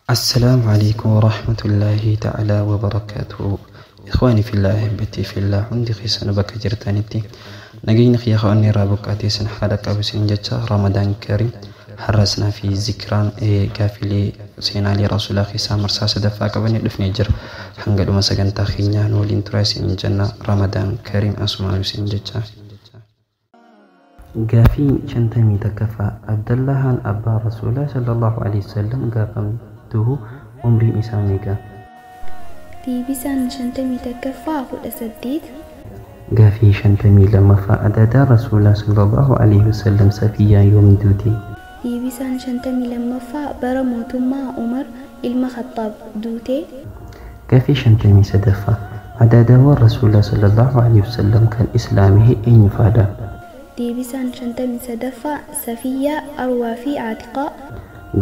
السلام عليكم ورحمة الله تعالى وبركاته. إخواني في الله، أحبتي في الله، hundi keessan bakka jirtanitti nageenya kiyya onnee irraa buqqaatee san haala qabu isin jecha Ramadaan Karim. Har'asnaa fi zikraan gaafilee seenaalee rasuulaa keessaa marsaa sadaffaa qabannee dhufnee jira. Hanga dhuma sagantaa keenyaa nu waliin tura isin jenna. Ramadaan Karim asumaan isin jecha. Gaafii 51ffaa: Abdallahaan abbaa rasuulaa sallallahu alaihi wasallam gaafamtuhu umriin isaa meeqa? Deebisaan 51ffaa 18. Gaafii 52ffaa: Adaadaan rasuulaa sallallahu alaihi wasallam Safiyyaa yoom duute? Deebisaan 52ffaa bara mootummaa Umar ilma Khattaab duute. Gaafii 53ffaa: Adaadaawwan rasuulaa sallallahu alaihi wasallam kan islaamii eenyu faadha? Deebisaan 53ffaa Safiyyaa, Arwaa fi Aatiqaa.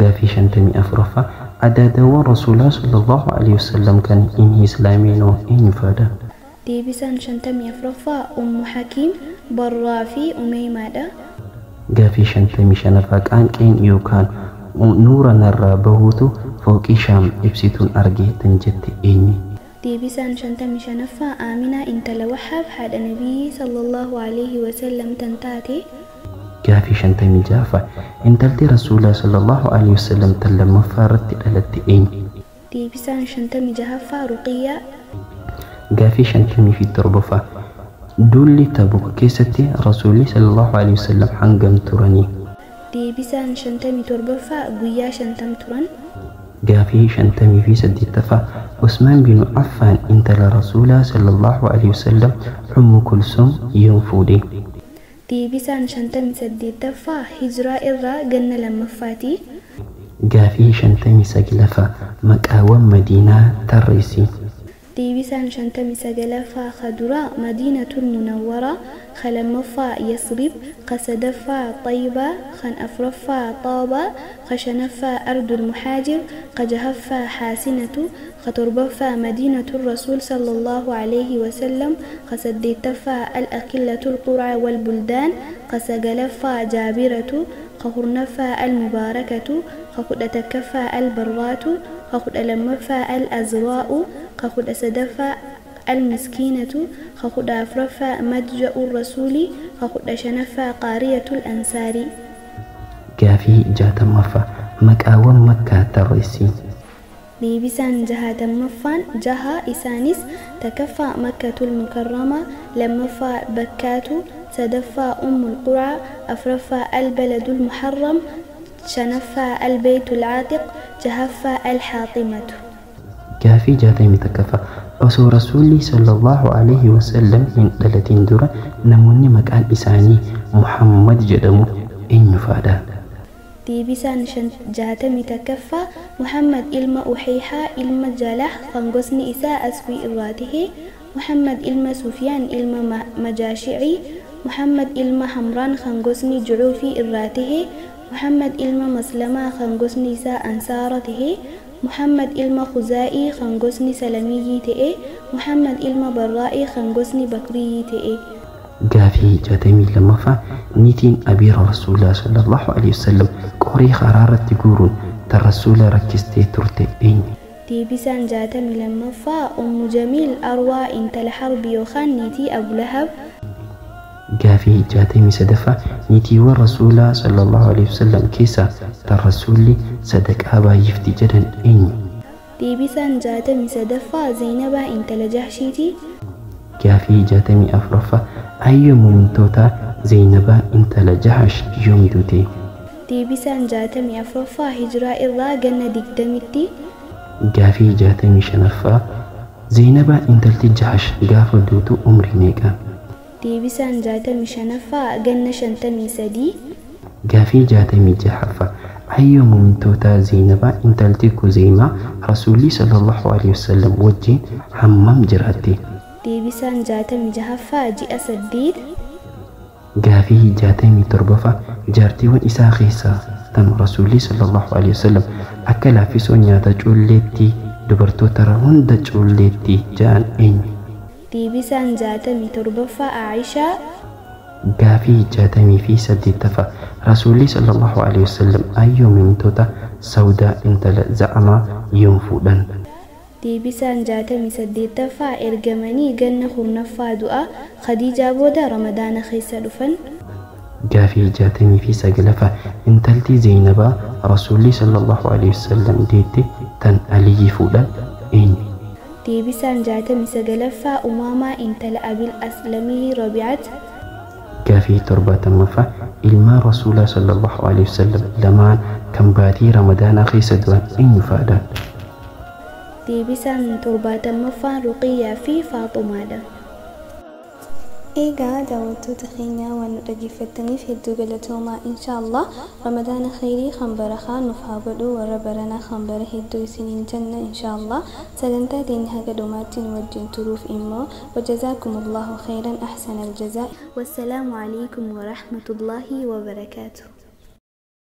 Gaafii 54ffaa: Adaadaawwan rasuulaa sallallahu alaihi wasallam kan inni islaamiinoo eenyu faadha? Deebisaan 54ffaa Ummu Hakiim, Barraa fi Umeymaadha. Gaafii 55ffaa: Qaanqeen yookaan nuura narraa bahuutu fooqii Shaam ibsituun arge tan jette eenyu? Deebisaan 55ffaa Aaminaa intala Wahaab, haadha Nabiyyi sallallahu alaihi wasallam tan taate. Gaafii 56ffaa: Intalti rasuulaa sallallahu alaihi wasallam tan lammaffaa irratti dhalatte eenyu? Deebisaan 56ffaa Ruqiyyaa. Gaafii 57ffaa: Duulli Tabuk keessatti rasuulli sallallahu alaihi wasallam hangam turanii? Deebisaan 57ffaa guyyaa 50 turan. Gaafii 58ffaa: Usmaan bin Affaan intala rasuulaa sallallahu alaihi wasallam Ummu Kulsum yoom fuudhe? Deebisaan 58ffaa Hijiraa irraa ganna lammaffaati. Gaafii 59ffaa: Maqaawwan Madiinaa tarreessi. Deebisaan 59ffaa ka duraa Madiinatul Munawwaraa, ka lammaffaa Yasrib, ka sadaffaa Xaybaa, kan afuraffaa Xaabaa, ka shanaffaa Ardul Muhaajir, ka jahaffaa Xaasinatu, ka torbaffaa Madiinatul Rasuul sallallahu alaihi wasallam, ka saddeettaffaa Al-Aqillatul Quraa wal Buldaan, ka sagalaffaa Jaabiratu, ka kurnaffaa Al-Mubaarakatu, ka 11ffaa Al-Barraatu, ka 12ffaa Al-Azraa'u, ka 13ffaa Al-Miskiinatu, ka 14ffaa Madja'u Rasuuli, ka 15ffaa Qaariyatul Ansaarii. Gaafii 60ffaa: Maqaawwan Makkaa tarreessi. Deebisaan 60ffaan jaha. Isaanis takkaffaa Makkatul Mukarramaa, lammaffaa Bakkaatu, sadaffaa Ummul Quraa, afuraffaa Albaladul Muharram, shanaffaa Albeytul Caatiq, jahaffaa Alxaaximatu. Gaafii 61ffaa: Osoo rasuulli sallallahu alaihi wasallam hin dhalatin dura namoonni maqaan isaanii Muhammad jedhamu eenyu faadha? Deebisaan 61ffaa Muhammad ilma Uxeexaa ilma Jalah kan gosni isaa Aswii irraa tahe, Muhammad ilma Sufyaan ilma Majaashicii, Muhammad ilma Hamraan kan gosni Jucuufii irraa tahe, Muhammad ilma Maslamaa kan gosni isaa Ansaara tahe, Muhammad ilma Khuzaa'ii kan gosni Salamiyyii ta'e, Muhammad ilma Barraa'ii kan gosni Bakriyyii ta'e. Gaafii 62ffaa: Niitiin abiira rasuulaa sallallahu alaihi wasallam qorii karaa irratti guuruun tan rasuula rakkistee turte eenyu? Deebisaan 62ffaa Ummu Jamiil Arwaa intala Harbi yookaan niitii Abu Lahab. Gaafii 63ffaa: Niitiiwwan rasuulaa sallallahu alaihi wasallam keessaa tan rasuulli sadaqaa baay'ifti jedhan eenyu? Deebisaan 63ffaa Zaynabaa intala Jahshiiti. Gaafii 64ffaa: Ayyoo muumintootaa Zaynabaa intala Jahash yoom duute? Deebisaan 64ffaa Hijiraa irraa ganna 20tti. Gaafii 65ffaa: Zaynabaa intalti Jahash gaafa duutu umrii meeqa? Deebisaan 65ffaa ganna 53. Gaafii 66ffaa: Ayyoo muumintootaa Zaynabaa intalti Kuzeymaa rasuulli sallallahu alaihi wasallam wajjin hammam jiraatte? Deebisaan 66ffaa ji'a 8. Gaafii 67ffaa: Jaartiiwwan isaa keessaa tan rasuulli sallallahu alaihi wasallam akka laaffisoo nyaata cuulleetti dubartoota hunda cuulleetti ja'an eenyu? Deebisaan 67ffaa Aayishaa. Gaafii 68ffaa: Rasuulli sallallahu alaihi wasallam ayyoo muumintootaa Sawdaa intala Za'amaa yoom fuudhan? Deebisaan 68ffaa ergamanii ganna 10ffaa du'a Khadiijaa booda Ramadaana keessa dhufan. Gaafii 69ffaa intalti Zeynabaa Rasuulli sallallahu alaihi wasallam deette tan Aliyyi fuudhan eenyu? Deebisaan 69ffaa Umaamaa intala Abil Aslamii Rabi'at. Gaafii 70ffaa ilmaan Rasuulaa sallallahu alaihi wasallam lamaan kan baatii Ramadaanaa keessa du'an eenyu fa'aadha? Deebisaan 70ffaan Ruqiyyaa fi Faaxumaadha. Egaa daawwattoota keenya waan nu dhaggeeffattaniif hedduu galatoomaa. Inshaallah Ramadaana khayrii kan barakaa nuuf haa godhu, warra baranaa kan bara hedduu isiniin jenna inshaallah. Sagantaa teenya haga dhumaatti nu wajjin turuuf immoo wajazaakumullahu khayran ahsanal jazaa. Wassalaamu alaikum warahmatullaahi wabarakaatuh.